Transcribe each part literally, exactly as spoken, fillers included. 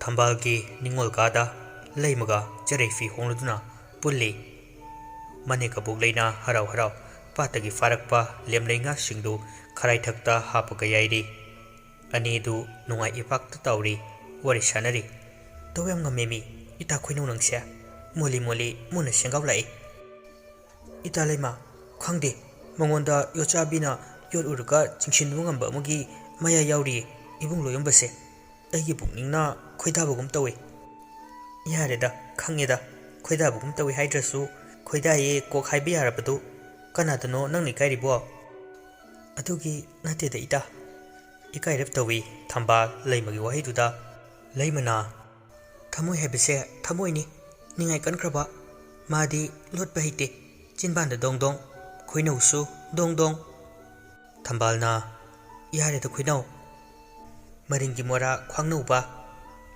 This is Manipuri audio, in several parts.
ꯊꯝꯕꯥꯜꯒꯤ ꯅꯤꯡꯉꯣꯜ ꯀꯥꯗ ꯂꯩꯃꯒ ꯆꯔꯩ ꯐꯤ ꯍꯣꯡꯂꯗꯨꯅ ꯄꯨꯜꯂꯤ꯫ ꯃꯅꯦ ꯀꯕꯣꯛ ꯂꯩꯅ ꯍꯔꯥꯎ ꯍꯔꯥꯎ ꯄꯥꯠꯇꯒꯤ ꯐꯥꯔꯛꯄ ꯂꯦꯝꯂꯩ ꯉꯥꯁꯤꯡꯗꯨ ꯈꯔꯥꯏꯊꯛꯇ ꯍꯥꯞꯄꯒ ꯌꯥꯏꯔꯤ꯫ ꯑꯅꯤꯗꯨ ꯅꯨꯡꯉꯥꯏ ꯏꯄꯥꯛꯇ ꯇꯧꯔꯤ, ꯋꯥꯔꯤ ꯁꯥꯟꯅꯔꯤ꯫ "ꯇꯧ ꯌꯥꯝ ꯉꯝꯃꯦꯃꯤ, ꯏꯇꯥ ꯈꯣꯏꯅꯧ ꯅꯪꯁꯦ꯫ ꯃꯣꯜꯂꯤ ꯃꯣꯜꯂꯤ ꯃꯨꯟꯅ ꯁꯦꯡꯒꯥꯎ ꯂꯥꯛꯏ꯫ ꯏꯇꯥ ꯂꯩꯃ, ꯈꯪꯗꯦ, ꯃꯉꯣꯟꯗ ꯌꯣꯠꯆꯥꯕꯤꯅ ꯌꯣꯠ ꯎꯔꯒ ꯆꯤꯡꯁꯤꯟꯕ ꯉꯝꯕ ꯑꯃꯒꯤ ꯃꯌꯥ ꯌꯥꯎꯔꯤꯌꯦ ꯏꯕꯨꯡ ꯂꯣꯌꯝꯕꯁꯦ꯫ ꯑꯩꯒꯤ ꯄꯨꯛꯅꯤꯡꯅ ꯈꯣꯏꯗꯥꯕꯒꯨꯝ ꯇꯧꯏ꯫" "ꯌꯥꯔꯦꯗ, ꯈꯪꯉꯦꯗ, ꯈꯣꯏꯗꯥꯕꯒꯨꯝ ꯇꯧꯏ ꯍꯥꯏꯗ꯭ꯔꯁꯨ, ꯈꯣꯏꯗꯥꯏꯌꯦ ꯀꯣꯛ ꯍꯥꯏꯕ ꯌꯥꯔꯕꯗꯨ꯫ ꯀꯅꯥꯗꯅꯣ ꯅꯪꯅ ꯏꯀꯥꯏꯔꯤꯕꯣ?" "ꯑꯗꯨꯒꯤ ꯅꯠꯇꯦꯗ ꯏꯇꯥ꯫" ꯏꯀꯥꯏꯔꯞ ꯇꯧꯏ ꯊꯝꯕꯥꯜ ꯂꯩꯃꯒꯤ ꯋꯥꯍꯩꯗꯨꯗ꯫ ꯂꯩꯃꯅ, "ꯊꯃꯣꯏ ꯍꯥꯏꯕꯁꯦ ꯊꯃꯣꯏꯅꯤ, ꯅꯤꯡꯉꯥꯏ ꯀꯟꯈ꯭ꯔꯕ꯫ ꯃꯥꯗꯤ ꯂꯣꯠꯄ ꯍꯩꯇꯦ, ꯆꯤꯟꯕꯥꯟꯗ ꯗꯣꯡ ꯗꯣꯡ, ꯈꯣꯏꯅꯧꯁꯨ ꯗꯣꯡ ꯗꯣꯡ꯫" ꯊꯝꯕꯥꯜꯅ, "ꯌꯥꯔꯦꯗ ꯈꯣꯏꯅꯧ꯫ ꯃꯔꯤꯡꯒꯤ ꯃꯣꯔꯥ ꯈ꯭ꯋꯥꯡꯅꯧꯕ,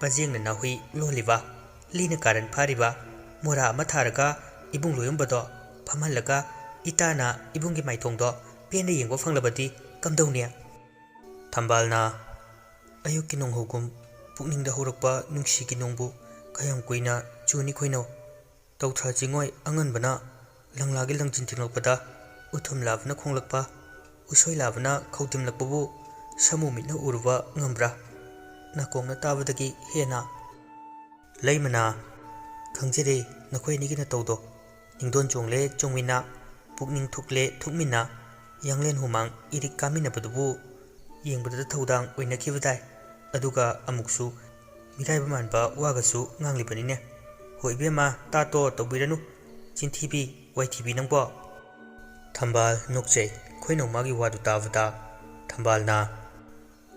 ꯄꯖꯦꯡꯅ ꯅꯥꯍꯨꯏ ꯂꯣꯜꯂꯤꯕ, ꯂꯤꯅ ꯀꯥꯔꯟ ꯐꯥꯔꯤꯕ, ꯃꯣꯔꯥ ꯑꯃ ꯊꯥꯔꯒ ꯏꯕꯨꯡ ꯂꯣꯌꯝꯕꯗꯣ ꯐꯝꯍꯜꯂꯒ ꯏꯇꯥꯅ ꯏꯕꯨꯡꯒꯤ ꯃꯥꯏꯊꯣꯡꯗꯣ ꯄꯦꯟꯅ ꯌꯦꯡꯕ ꯐꯪꯂꯕꯗꯤ ꯀꯝꯗꯧꯅꯤ?" ꯊꯝꯕꯥꯜꯅ, "ꯑꯌꯨꯛꯀꯤ ꯅꯣꯡꯍꯧꯒꯨꯝ ꯄꯨꯛꯅꯤꯡꯗ ꯍꯧꯔꯛꯄ ꯅꯨꯡꯁꯤꯒꯤ ꯅꯣꯡꯕꯨ ꯀꯌꯥꯝ ꯀꯨꯏꯅ ꯆꯨꯅꯤ ꯈꯣꯏꯅꯧ? ꯇꯧꯊ꯭ꯔꯥ ꯆꯤꯡꯉꯣꯏ ꯑꯉꯟꯕꯅ ꯂꯪꯂꯥꯒꯤ ꯂꯪꯖꯤꯟ ꯊꯤꯡꯂꯛꯄꯗ, ꯎꯊꯨꯝ ꯂꯥꯕꯅ ꯈꯣꯡꯂꯛꯄ, ꯎꯁꯣꯏ ꯂꯥꯕꯅ ꯈꯧꯇꯤꯝꯂꯛꯄꯕꯨ ꯁꯃꯨ ꯃꯤꯠꯅ ꯎꯔꯨꯕ ꯉꯝꯕ꯭ꯔꯥ? ꯅꯥꯀꯣꯡꯅ ꯇꯥꯕꯗꯒꯤ ꯍꯦꯟꯅ꯫" ꯂꯩꯃꯅ, "ꯈꯪꯖꯔꯦ ꯅꯈꯣꯏ ꯑꯅꯤꯒꯤ ꯅꯇꯧꯗꯣ꯫ ꯅꯤꯡꯗꯣꯟ ꯆꯣꯡꯂꯦ ꯆꯣꯡꯃꯤꯟꯅ, ꯄꯨꯛꯅꯤꯡ ꯊꯨꯛꯂꯦ ꯊꯨꯛꯃꯤꯟꯅ, ꯌꯥꯡꯂꯦꯟ ꯍꯨꯃꯥꯡ ꯏꯔꯤꯛ ꯀꯥꯃꯤꯟꯅꯕꯗꯨꯕꯨ ꯌꯦꯡꯕꯗꯇ ꯊꯧꯗꯥꯡ ꯑꯣꯏꯅꯈꯤꯕ ꯇꯥꯏ꯫ ꯑꯗꯨꯒ ꯑꯃꯨꯛꯁꯨ ꯃꯤꯔꯥꯏꯕ ꯃꯥꯟꯕ ꯋꯥꯒꯁꯨ ꯉꯥꯡꯂꯤꯕꯅꯤꯅꯦ꯫ ꯍꯣ ꯏꯕꯦꯝꯃ, ꯇꯥꯇꯣ ꯇꯧꯕꯤꯔꯅꯨ꯫ ꯆꯤꯟꯊꯤꯕꯤ, ꯋꯥꯏꯊꯤꯕꯤ ꯅꯪꯕꯣ!" ꯊꯝꯕꯥꯜ ꯅꯣꯛꯆꯩ꯫ ꯈꯣꯏꯅꯧ ꯃꯥꯒꯤ ꯋꯥꯗꯨ ꯇꯥꯕꯗ ꯊꯝꯕꯥꯜꯅ,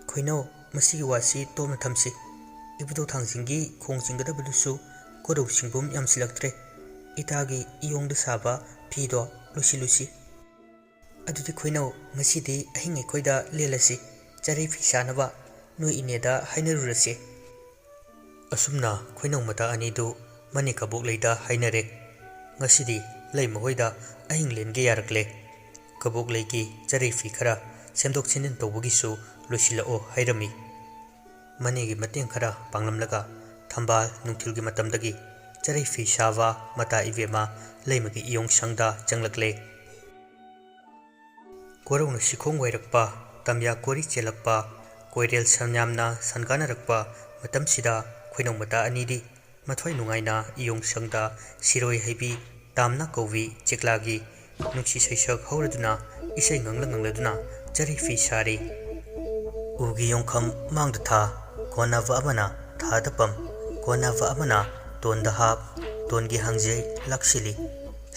"ꯈꯣꯏꯅꯧ, ꯃꯁꯤꯒꯤ ꯋꯥꯁꯤ ꯇꯣꯞꯅ ꯊꯝꯁꯤ꯫ ꯏꯕꯨꯙꯧ ꯊꯥꯡꯖꯤꯡꯒꯤ ꯈꯣꯡ ꯆꯤꯡꯒꯗꯕꯗꯨꯁꯨ ꯀꯣꯔꯧ ꯁꯤꯡꯕꯨꯝ ꯌꯥꯝꯁꯤꯜꯂꯛꯇ꯭ꯔꯦ꯫ ꯏꯇꯥꯒꯤ ꯏꯌꯣꯡꯗ ꯁꯥꯕ ꯐꯤꯗꯣ ꯂꯣꯏꯁꯤꯜꯂꯨꯁꯤ꯫ ꯑꯗꯨꯗꯤ ꯈꯣꯏꯅꯧ, ꯉꯁꯤꯗꯤ ꯑꯍꯤꯡ ꯑꯩꯈꯣꯏꯗ ꯂꯦꯜꯂꯁꯤ꯫ ꯆꯔꯩ ꯐꯤ ꯁꯥꯅꯕ ꯅꯣꯏ ꯏꯅꯦꯗ ꯍꯥꯏꯅꯔꯨꯔꯁꯤ꯫" ꯑꯁꯨꯝꯅ ꯈꯣꯏꯅꯧ ꯃꯇꯥ ꯑꯅꯤꯗꯨ ꯃꯅꯦ ꯀꯕꯣꯛ ꯂꯩꯗ ꯍꯥꯏꯅꯔꯦ꯫ ꯉꯁꯤꯗꯤ ꯂꯩꯃ ꯍꯣꯏꯗ ꯑꯍꯤꯡ ꯂꯦꯟꯒꯦ ꯌꯥꯔꯛꯂꯦ꯫ ꯀꯕꯣꯛ ꯂꯩꯒꯤ ꯆꯔꯩ ꯐꯤ ꯈꯔ ꯁꯦꯝꯗꯣꯛ ꯁꯦꯝꯖꯤꯟ ꯇꯧꯕꯒꯤꯁꯨ ꯂꯣꯏꯁꯤꯜꯂꯛꯑꯣ ꯍꯥꯏꯔꯝꯃꯤ꯫ ꯃꯅꯦꯒꯤ ꯃꯇꯦꯡ ꯈꯔ ꯄꯥꯡꯂꯝꯂꯒ ꯊꯝꯕꯥꯜ ꯅꯨꯡꯊꯤꯜꯒꯤ ꯃꯇꯝꯗꯒꯤ ꯆꯔꯩ ꯐꯤ ꯁꯥꯕ ꯃꯇꯥ ꯏꯕꯦꯝꯃ ꯂꯩꯃꯒꯤ ꯏꯌꯣꯡ ꯁꯪꯗ ꯆꯪꯂꯛꯂꯦ꯫ ꯀꯣꯔꯧꯅ ꯁꯤꯈꯣꯡ ꯋꯥꯏꯔꯛꯄ, ꯇꯝꯌꯥ ꯀꯣꯔꯤ ꯆꯦꯜꯂꯛꯄ, ꯀꯣꯏꯔꯦꯜ ꯁꯟꯌꯥꯝꯅ ꯁꯟꯒꯥꯅꯔꯛꯄ ꯃꯇꯝꯁꯤꯗ ꯈꯣꯏꯅꯧ ꯃꯇꯥ ꯑꯅꯤꯗꯤ ꯃꯊ꯭ꯋꯥꯏ ꯅꯨꯡꯉꯥꯏꯅ ꯏꯌꯣꯡ ꯁꯪꯗ ꯁꯤꯔꯣꯏ ꯍꯩꯕꯤ, ꯇꯥꯝꯅ ꯀꯧꯕꯤ ꯆꯦꯛꯂꯥꯒꯤ ꯅꯨꯡꯁꯤ ꯁꯩꯁꯛ ꯍꯧꯔꯗꯨꯅ ꯏꯁꯩ ꯉꯪꯂ ꯉꯪꯂꯗꯨꯅ ꯆꯔꯩ ꯐꯤ ꯁꯥꯔꯤ꯫ ꯎꯒꯤ ꯌꯣꯡꯈꯝ ꯃꯥꯡꯗ ꯊꯥ, ꯀꯣꯟꯅꯕ ꯑꯃꯅ ꯊꯥꯗ ꯄꯝ, ꯀꯣꯟꯅꯕ ꯑꯃꯅ ꯇꯣꯟꯗ ꯍꯥꯞ, ꯇꯣꯟꯒꯤ ꯍꯥꯡꯖꯩ ꯂꯥꯛꯁꯤꯜꯂꯤ꯫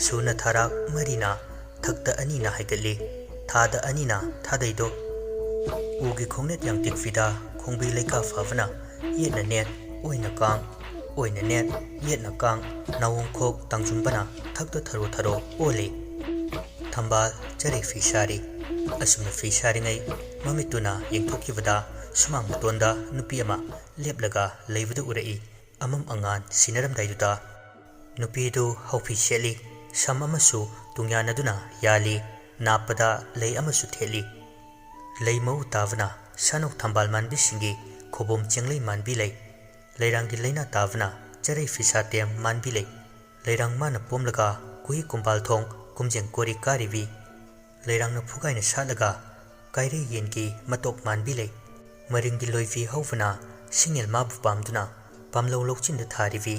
ꯁꯨꯅ ꯊꯥꯔꯥꯛ ꯃꯔꯤꯅ ꯊꯛꯇ ꯑꯅꯤꯅ ꯍꯥꯏꯒꯠꯂꯤ꯫ ꯊꯥꯗ ꯑꯅꯤꯅ ꯊꯥꯗꯩꯗꯣ꯫ ꯎꯒꯤ ꯈꯣꯡꯅꯦꯠ ꯌꯥꯡꯇꯤꯛ ꯐꯤꯗꯥ ꯈꯣꯡꯕꯤ ꯂꯩꯀꯥ ꯐꯥꯕꯅ ꯌꯦꯠꯅ ꯅꯦꯠ, ꯑꯣꯏꯅ ꯀꯥꯡ, ꯑꯣꯏꯅ ꯅꯦꯠ, ꯌꯦꯠꯅ ꯀꯥꯡ, ꯅꯥꯋꯣꯡꯈꯣꯛ ꯇꯥꯡꯖꯨꯝꯕꯅ ꯊꯛꯇ ꯊꯔꯣ ꯊꯔꯣ ꯑꯣꯜꯂꯤ꯫ ꯊꯝꯕꯥꯜ ꯆꯔꯩ ꯐꯤ ꯁꯥꯔꯤ꯫ ꯑꯁꯨꯝꯅ ꯐꯤ ꯁꯥꯔꯤꯉꯩ ꯃꯃꯤꯠꯇꯨꯅ ꯌꯦꯡꯊꯣꯛꯈꯤꯕꯗ ꯁꯨꯃꯥꯡ ꯃꯇꯣꯟꯗ ꯅꯨꯄꯤ ꯑꯃ ꯂꯦꯞꯂꯒ ꯂꯩꯕꯗꯨ ꯎꯔꯛꯏ꯫ ꯑꯃꯝ ꯑꯉꯥꯟ ꯁꯤꯟꯅꯔꯝꯗꯥꯏꯗꯨꯗ ꯅꯨꯄꯤꯗꯨ ꯍꯥꯎꯐꯤ ꯁꯦꯠꯂꯤ, ꯁꯝ ꯑꯃꯁꯨ ꯇꯨꯡꯌꯥꯟꯅꯗꯨꯅ ꯌꯥꯜꯂꯤ, ꯅꯥꯞꯄꯗ ꯂꯩ ꯑꯃꯁꯨ ꯊꯦꯠꯂꯤ꯫ ꯂꯩ ꯃꯎ ꯇꯥꯕꯅ ꯁꯥꯅꯧ ꯊꯝꯕꯥꯜ ꯃꯥꯟꯕꯤꯁꯤꯡꯒꯤ ꯈꯨꯕꯣꯝ ꯆꯦꯡꯂꯩ ꯃꯥꯟꯕꯤ ꯂꯩ꯫ ꯂꯩꯔꯥꯡꯒꯤ ꯂꯩꯅꯥ ꯇꯥꯕꯅ ꯆꯔꯩ ꯐꯤꯁꯥꯇꯦꯝ ꯃꯥꯟꯕꯤ ꯂꯩ꯫ ꯂꯩꯔꯥꯡ ꯃꯥꯅ ꯄꯣꯝꯂꯒ ꯀꯨꯍꯤ ꯀꯨꯝꯕꯥꯜ ꯊꯣꯡ ꯀꯨꯝꯖꯦꯡ ꯀꯣꯔꯤ ꯀꯥꯔꯤꯕꯤ꯫ ꯂꯩꯔꯥꯡꯅ ꯐꯨꯒꯥꯏꯅ ꯁꯥꯠꯂꯒ ꯀꯥꯏꯔꯩ ꯌꯦꯟꯒꯤ ꯃꯇꯣꯛ ꯃꯥꯟꯕꯤ ꯂꯩ꯫ ꯃꯔꯤꯡꯒꯤ ꯂꯣꯏꯕꯤ ꯍꯧꯕꯅ ꯁꯤꯡꯉꯦꯜ ꯃꯥꯕꯨ ꯄꯥꯝꯗꯨꯅ ꯄꯥꯝꯂꯧ ꯂꯧꯆꯤꯟꯗ ꯊꯥꯔꯤꯕꯤ꯫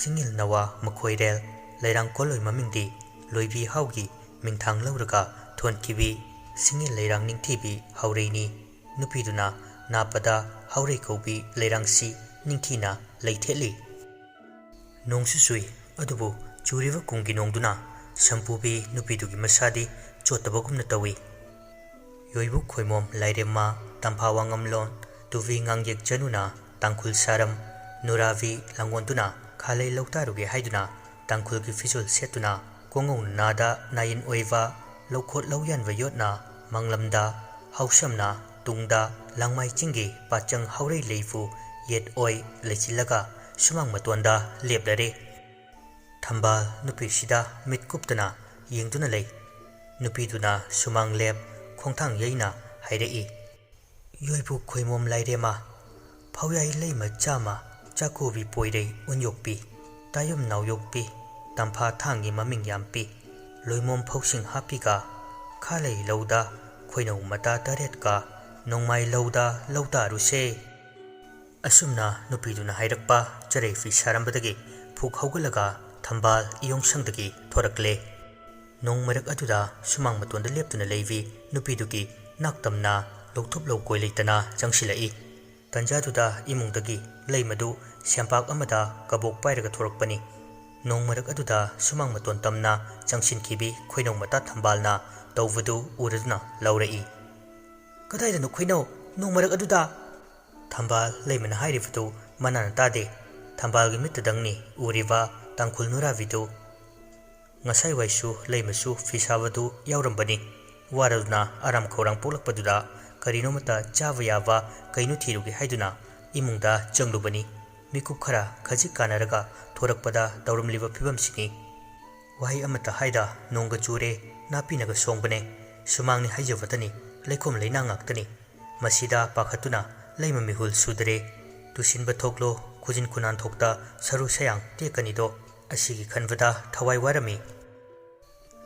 ꯁꯤꯡꯉꯦꯜ ꯅꯋꯥ ꯃꯈꯣꯏꯔꯦꯜ ꯂꯩꯔꯥꯡ ꯀꯣꯂꯣꯏ ꯃꯃꯤꯡꯗꯤ ꯂꯣꯏꯕꯤ ꯍꯥꯎꯒꯤ ꯃꯤꯡꯊꯥꯡ ꯂꯧꯔꯒ ꯊꯣꯟꯈꯤꯕꯤ꯫ ꯁꯤꯡꯉꯦꯜ ꯂꯩꯔꯥꯡ ꯅꯤꯡꯊꯤꯕꯤ ꯍꯥꯎꯔꯩꯅꯤ꯫ ꯅꯨꯄꯤꯗꯨꯅ ꯅꯥꯞꯄꯗ ꯍꯥꯎꯔꯩ ꯀꯧꯕꯤ ꯂꯩꯔꯥꯡꯁꯤ ꯅꯤꯡꯊꯤꯅ ꯂꯩꯊꯦꯠꯂꯤ꯫ ꯅꯣꯡꯁꯨ ꯆꯨꯏ, ꯑꯗꯨꯕꯨ ꯆꯨꯔꯤꯕ ꯀꯨꯝꯒꯤ ꯅꯣꯡꯗꯨꯅ ꯁꯝꯄꯨꯕꯤ ꯅꯨꯄꯤꯗꯨꯒꯤ ꯃꯁꯥꯗꯤ ꯆꯣꯠꯇꯕꯒꯨꯝꯅ ꯇꯧꯏ꯫ ꯌꯣꯏꯕꯨ ꯈꯣꯏꯃꯣꯝ ꯂꯥꯏꯔꯦꯝꯃ, ꯇꯝꯐꯥ ꯋꯥꯉꯝꯂꯣꯟ, ꯇꯨꯕꯤ ꯉꯥꯡꯌꯦꯛ ꯆꯅꯨꯅ ꯇꯥꯡꯈꯨꯜ ꯁꯥꯔꯝ, ꯅꯨꯔꯥꯕꯤ ꯂꯥꯡꯒꯣꯟꯗꯨꯅ ꯈꯥꯂꯩ ꯂꯧꯇꯥꯔꯨꯒꯦ ꯍꯥꯏꯗꯨꯅ ꯇꯥꯡꯈꯨꯜꯒꯤ ꯐꯤꯖꯣꯜ ꯁꯦꯠꯇꯨꯅ ꯀꯣꯡꯉꯧ ꯅꯥꯗ ꯅꯥꯌꯤꯟ ꯑꯣꯏꯕ ꯂꯧꯈꯣꯠ ꯂꯧꯌꯥꯟꯕ ꯌꯣꯠꯅ ꯃꯪꯂꯝꯗ ꯍꯥꯎꯁꯝꯅ ꯇꯨꯡꯗ ꯂꯥꯡꯃꯥꯏ ꯆꯤꯡꯒꯤ ꯄꯥꯆꯪ ꯍꯥꯎꯔꯩ ꯂꯩꯕꯨ ꯌꯦꯠ ꯑꯣꯏ ꯂꯩꯆꯤꯜꯂꯒ ꯁꯨꯃꯥꯡ ꯃꯇꯣꯟꯗ ꯂꯦꯞꯂꯔꯦ꯫ ꯊꯝꯕꯥꯜ ꯅꯨꯄꯤꯁꯤꯗ ꯃꯤꯠ ꯀꯨꯞꯇꯅ ꯌꯦꯡꯗꯨꯅ ꯂꯩ꯫ ꯅꯨꯄꯤꯗꯨꯅ ꯁꯨꯃꯥꯡ ꯂꯦꯞ ꯈꯣꯡꯊꯥꯡ ꯌꯩꯅ ꯍꯥꯏꯔꯛꯏ, "ꯌꯣꯏꯕꯨ ꯈꯣꯏꯃꯣꯝ ꯂꯥꯏꯔꯦꯝꯃ, ꯐꯧꯌꯥꯏ ꯂꯩꯃ ꯆꯥꯝꯃ, ꯆꯥꯛꯀꯨꯕꯤ ꯄꯣꯏꯔꯩ ꯎꯟꯌꯣꯛꯄꯤ, ꯇꯥꯌꯨꯝ ꯅꯥꯎꯌꯣꯛꯄꯤ, ꯇꯝꯐꯥ ꯊꯥꯡꯒꯤ ꯃꯃꯤꯡ ꯌꯥꯝ ꯄꯤ, ꯂꯣꯏꯃꯣꯝ ꯐꯧꯁꯤꯡ ꯍꯥꯞꯄꯤꯒ, ꯈꯥꯂꯩ ꯂꯧꯗ ꯈꯣꯏꯅꯧ ꯃꯇꯥ ꯇꯔꯦꯠꯀ, ꯅꯣꯡꯃꯥꯏ ꯂꯧꯗ ꯂꯧ ꯇꯥꯔꯨꯁꯦ꯫ ꯑꯁꯨꯝꯅ ꯅꯨꯄꯤꯗꯨꯅ ꯍꯥꯏꯔꯛꯄ ꯆꯔꯩ ꯐꯤ ꯁꯥꯔꯝꯕꯗꯒꯤ ꯐꯨꯛ ꯍꯧꯒꯠꯂꯒ ꯊꯝꯕꯥꯜ ꯏꯌꯣꯡꯁꯪꯗꯒꯤ ꯊꯣꯔꯛꯂꯦ꯫ ꯅꯣꯡ ꯃꯔꯛ ꯑꯗꯨꯗ ꯁꯨꯃꯥꯡ ꯃꯇꯣꯟꯗ ꯂꯦꯞꯇꯨꯅ ꯂꯩꯕꯤ ꯅꯨꯄꯤꯗꯨꯒꯤ ꯅꯥꯛꯇꯝꯅ ꯂꯧꯊꯨꯞ ꯂꯧꯀꯣꯏ ꯂꯩꯇꯅ ꯆꯪꯁꯤꯜꯂꯛꯏ꯫ ꯇꯟꯖꯥꯗꯨꯗ ꯏꯃꯨꯡꯗꯒꯤ ꯂꯩꯃꯗꯨ ꯁꯦꯝꯄꯥꯛ ꯑꯃꯗ ꯀꯕꯣꯛ ꯄꯥꯏꯔꯒ ꯊꯣꯔꯛꯄꯅꯤ꯫ ꯅꯣꯡ ꯃꯔꯛ ꯑꯗꯨꯗ ꯁꯨꯃꯥꯡ ꯃꯇꯣꯟ ꯇꯝꯅ ꯆꯪꯁꯤꯟꯈꯤꯕꯤ ꯈꯣꯏꯅꯧ ꯃꯇꯥ ꯊꯝꯕꯥꯜꯅ ꯇꯧꯕꯗꯨ ꯎꯔꯗꯨꯅ ꯂꯥꯎꯔꯛꯏ, "ꯀꯗꯥꯏꯗꯅꯣ ꯈꯣꯏꯅꯧ? ꯅꯣꯡ ꯃꯔꯛ ꯑꯗꯨꯗ?" ꯊꯝꯕꯥꯜ ꯂꯩꯃꯅ ꯍꯥꯏꯔꯤꯕꯗꯨ ꯃꯅꯥꯅ ꯇꯥꯗꯦ꯫ ꯊꯝꯕꯥꯜꯒꯤ ꯃꯤꯠꯇꯗꯪꯅꯤ ꯎꯔꯤꯕ ꯇꯥꯡꯈꯨꯜ ꯅꯨꯔꯥꯕꯤꯗꯨ꯫ ꯉꯁꯥꯏ ꯋꯥꯏꯁꯨ ꯂꯩꯃꯁꯨ ꯐꯤ ꯁꯥꯕꯗꯨ ꯌꯥꯎꯔꯝꯕꯅꯤ꯫ ꯋꯥꯔꯗꯨꯅ ꯑꯔꯥꯝ ꯈꯧꯔꯥꯡ ꯄꯣꯛꯂꯛꯄꯗꯨꯗ ꯀꯔꯤꯅꯣꯃꯇ ꯆꯥꯕ ꯌꯥꯕ ꯀꯩꯅꯣ ꯊꯤꯔꯨꯒꯦ ꯍꯥꯏꯗꯨꯅ ꯏꯃꯨꯡꯗ ꯆꯪꯂꯨꯕꯅꯤ꯫ ꯃꯤꯀꯨꯞ ꯈꯔ ꯈꯖꯤꯛ ꯀꯥꯟꯅꯔꯒ ꯊꯣꯔꯛꯄꯗ ꯇꯧꯔꯝꯂꯤꯕ ꯐꯤꯕꯝꯁꯤꯅꯤ꯫ ꯋꯥꯍꯩ ꯑꯃꯠꯇ ꯍꯥꯏꯗ ꯅꯣꯡꯒ ꯆꯨꯔꯦ, ꯅꯥꯄꯤꯅꯒ ꯁꯣꯡꯕꯅꯦ꯫ ꯁꯨꯃꯥꯡꯅꯤ ꯍꯥꯏꯖꯕꯇꯅꯤ, ꯂꯩꯈꯣꯝ ꯂꯩꯅꯥꯡ ꯉꯥꯛꯇꯅꯤ꯫ ꯃꯁꯤꯗ ꯄꯥꯈꯠꯇꯨꯅ ꯂꯩꯃ ꯃꯤꯍꯨꯜ ꯁꯨꯗꯔꯦ꯫ ꯇꯨꯁꯤꯟꯕ ꯊꯣꯛꯂꯣ, ꯈꯨꯖꯤꯟ ꯈꯨꯅꯥꯟ ꯊꯣꯛꯇ ꯁꯔꯨ ꯁꯌꯥꯡ ꯇꯦꯛꯀꯅꯤꯗꯣ꯫ ꯑꯁꯤꯒꯤ ꯈꯟꯕꯗ ꯊꯋꯥꯏ ꯋꯥꯔꯝꯃꯤ꯫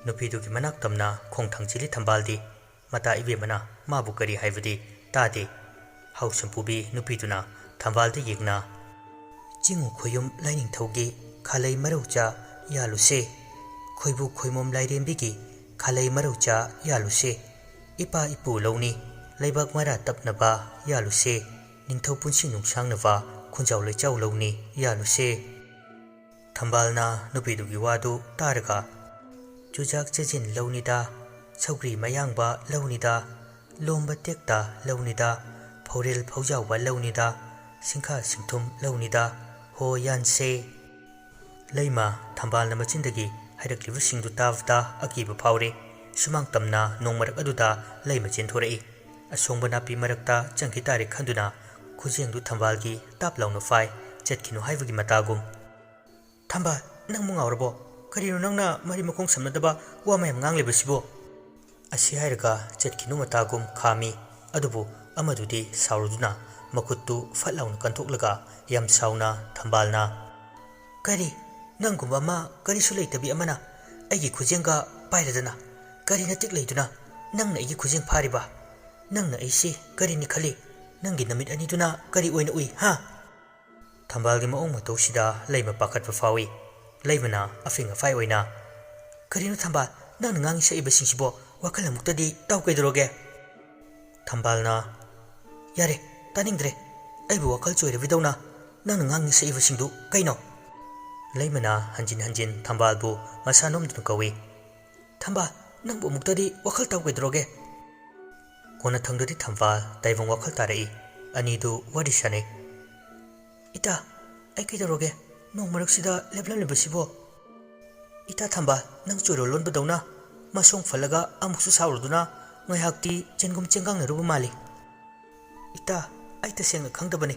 ꯅꯨꯄꯤꯗꯨꯒꯤ ꯃꯅꯥꯛ ꯇꯝꯅ ꯈꯣꯡ ꯊꯥꯡꯖꯤꯜꯂꯤ ꯊꯝꯕꯥꯜꯗꯤ꯫ ꯃꯇꯥ ꯏꯕꯦꯝꯃꯅ ꯃꯥꯕꯨ ꯀꯔꯤ ꯍꯥꯏꯕꯗꯤ ꯇꯥꯗꯦ꯫ ꯍꯥꯎꯁꯝꯄꯨꯕꯤ ꯅꯨꯄꯤꯗꯨꯅ ꯊꯝꯕꯥꯜꯗ ꯌꯦꯡꯅ, "ꯆꯤꯡꯉꯨ ꯈꯣꯌꯨꯝ ꯂꯥꯏꯅꯤꯡꯊꯧꯒꯤ ꯈꯥꯂꯩ ꯃꯔꯧ ꯆꯥ ꯌꯥꯜꯂꯨꯁꯦ꯫ ꯈꯣꯏꯕꯨ ꯈꯣꯏꯃꯣꯝ ꯂꯥꯏꯔꯦꯝꯕꯤꯒꯤ ꯈꯥꯂꯩ ꯃꯔꯧ ꯆꯥ ꯌꯥꯜꯂꯨꯁꯦ꯫ ꯏꯄꯥ ꯏꯄꯨ ꯂꯧꯅꯤ ꯂꯩꯕꯥꯛ ꯃꯔꯥ ꯇꯞꯅꯕ ꯌꯥꯜꯂꯨꯁꯦ꯫ ꯅꯤꯡꯊꯧ ꯄꯨꯟꯁꯤ ꯅꯨꯡꯁꯥꯡꯅꯕ ꯈꯨꯟꯖꯥꯎ ꯂꯩꯆꯥꯎ ꯂꯧꯅꯤ ꯌꯥꯜꯂꯨꯁꯦ"꯫ ꯊꯝꯕꯥꯜꯅ ꯅꯨꯄꯤꯗꯨꯒꯤ ꯋꯥꯗꯨ ꯇꯥꯔꯒ, "ꯆꯨꯖꯥꯛ ꯆꯦꯖꯤꯟ ꯂꯧꯅꯤꯗ, ꯁꯧꯒ꯭ꯔꯤ ꯃꯌꯥꯡꯕ ꯂꯧꯅꯤꯗ, ꯂꯣꯝꯕ ꯇꯦꯛꯇ ꯂꯧꯅꯤꯗ, ꯐꯧꯔꯦꯜ ꯐꯧꯖꯥꯎꯕ ꯂꯧꯅꯤꯗ, ꯁꯤꯡꯈꯥ ꯁꯤꯡꯊꯨꯝ ꯂꯧꯅꯤꯗ, ꯍꯣ ꯌꯥꯟꯁꯦ"꯫ ꯂꯩꯃ ꯊꯝꯕꯥꯜꯅ ꯃꯆꯤꯟꯗꯒꯤ ꯍꯥꯏꯔꯛꯂꯤꯕꯁꯤꯡꯗꯨ ꯇꯥꯕꯗ ꯑꯀꯤꯕ ꯐꯥꯎꯔꯦ꯫ ꯁꯨꯃꯥꯡ ꯇꯝꯅ ꯅꯣꯡ ꯃꯔꯛ ꯑꯗꯨꯗ ꯂꯩꯃ ꯆꯦꯟꯊꯣꯔꯛꯏ꯫ ꯑꯁꯣꯡꯕ ꯅꯥꯄꯤ ꯃꯔꯛꯇ ꯆꯪꯈꯤ ꯇꯥꯔꯦ ꯈꯟꯗꯨꯅ ꯈꯨꯖꯦꯡꯗꯨ ꯊꯝꯕꯥꯜꯒꯤ ꯇꯥꯞ ꯂꯥꯎꯅ ꯐꯥꯏ, ꯆꯠꯈꯤꯅꯨ ꯍꯥꯏꯕꯒꯤ ꯃꯇꯥꯒꯨꯝ꯫ "ꯊꯝꯕꯥꯜ, ꯅꯪꯕꯨ ꯉꯥꯎꯔꯕꯣ? ꯀꯔꯤꯅꯣ ꯅꯪꯅ ꯃꯔꯤ ꯃꯈꯣꯡ ꯁꯝꯅꯗꯕ ꯋꯥ ꯃꯌꯥꯝ ꯉꯥꯡꯂꯤꯕꯁꯤꯕꯣ?" ꯑꯁꯤ ꯍꯥꯏꯔꯒ ꯆꯠꯈꯤꯅꯨ ꯃꯇꯥꯒꯨꯝ ꯈꯥꯝꯃꯤ꯫ ꯑꯗꯨꯕꯨ ꯑꯃꯗꯨꯗꯤ ꯁꯥꯎꯔꯗꯨꯅ, ꯃꯈꯨꯠꯇꯨ ꯐꯠ ꯂꯥꯎꯅ ꯀꯟꯊꯣꯛꯂꯒ ꯌꯥꯝ ꯁꯥꯎꯅ ꯊꯝꯕꯥꯜꯅ, "ꯀꯔꯤ? ꯅꯪꯒꯨꯝꯕ ꯑꯃ ꯀꯔꯤꯁꯨ ꯂꯩꯇꯕꯤ ꯑꯃꯅ ꯑꯩꯒꯤ ꯈꯨꯖꯦꯡꯒ ꯄꯥꯏꯔꯗꯅ ꯀꯔꯤ ꯅꯇꯤꯛ ꯂꯩꯗꯨꯅ ꯅꯪꯅ ꯑꯩꯒꯤ ꯈꯨꯖꯦꯡ ꯐꯥꯔꯤꯕ? ꯅꯪꯅ ꯑꯩꯁꯤ ꯀꯔꯤꯅꯤ ꯈꯜꯂꯤ? ꯅꯪꯒꯤ ꯅꯃꯤꯠ ꯑꯅꯤꯗꯨꯅ ꯀꯔꯤ ꯑꯣꯏꯅ ꯎꯏ, ꯍꯥ?" ꯊꯝꯕꯥꯜꯒꯤ ꯃꯑꯣꯡ ꯃꯇꯧꯁꯤꯗ ꯂꯩꯃ ꯄꯥꯈꯠꯄ ꯐꯥꯎꯏ꯫ ꯂꯩꯃꯅ ꯑꯐꯤꯡ ꯑꯐꯥꯏ ꯑꯣꯏꯅ, "ꯀꯔꯤꯅꯣ ꯊꯝꯕꯥꯜ, ꯅꯪꯅ ꯉꯥꯡꯉꯤ ꯁꯛꯏꯕꯁꯤꯡꯁꯤꯕꯣ? ꯋꯥꯈꯜ ꯑꯃꯨꯛꯇꯗꯤ ꯇꯥꯎ ꯀꯩꯗꯧꯔꯒꯦ?" ꯊꯝꯕꯥꯜꯅ, "ꯌꯥꯔꯦ, ꯇꯥꯅꯤꯡꯗ꯭ꯔꯦ꯫ ꯑꯩꯕꯨ ꯋꯥꯈꯜ ꯆꯣꯏꯔꯕꯤꯗꯧꯅ ꯅꯪꯅ ꯉꯥꯡꯉꯤ ꯁꯛꯏꯕꯁꯤꯡꯗꯨ ꯀꯩꯅꯣ?" ꯂꯩꯃꯅ ꯍꯟꯖꯤꯟ ꯍꯟꯖꯤꯟ ꯊꯝꯕꯥꯜꯕꯨ ꯃꯁꯥ ꯅꯣꯝꯗꯨꯅ ꯀꯧꯏ꯫ "ꯊꯝꯕꯥꯜ, ꯅꯪꯕꯨ ꯑꯃꯨꯛꯇꯗꯤ ꯋꯥꯈꯜ ꯇꯥꯎ ꯀꯩꯗꯧꯔꯒꯦ?" ꯀꯣꯟꯅꯊꯪꯗꯗꯤ ꯊꯝꯕꯥꯜ ꯇꯥꯏꯕꯪ ꯋꯥꯈꯜ ꯇꯥꯔꯛꯏ꯫ ꯑꯅꯤꯗꯨ ꯋꯥꯔꯤ ꯁꯥꯟꯅꯩ꯫ "ꯏꯇꯥ, ꯑꯩ ꯀꯩꯗꯧꯔꯒꯦ? ꯅꯣꯡ ꯃꯔꯛꯁꯤꯗ ꯂꯦꯞꯂꯝꯂꯤꯕꯁꯤꯕꯣ? ꯏꯇꯥ ꯊꯝꯕꯥꯜ, ꯅꯪ ꯆꯣꯏꯔꯣꯜ ꯂꯣꯟꯕꯗꯧꯅ ꯃꯁꯣꯡ ꯐꯜꯂꯒ ꯑꯃꯨꯛꯁꯨ ꯁꯥꯎꯔꯗꯨꯅ ꯉꯥꯏꯍꯥꯛꯇꯤ ꯆꯦꯟꯒꯨꯝ ꯆꯦꯟꯒꯥꯡꯅꯔꯨꯕ ꯃꯥꯜꯂꯤ꯫ ꯏꯇꯥ, ꯑꯩ ꯇꯁꯦꯡꯅ ꯈꯪꯗꯕꯅꯤ꯫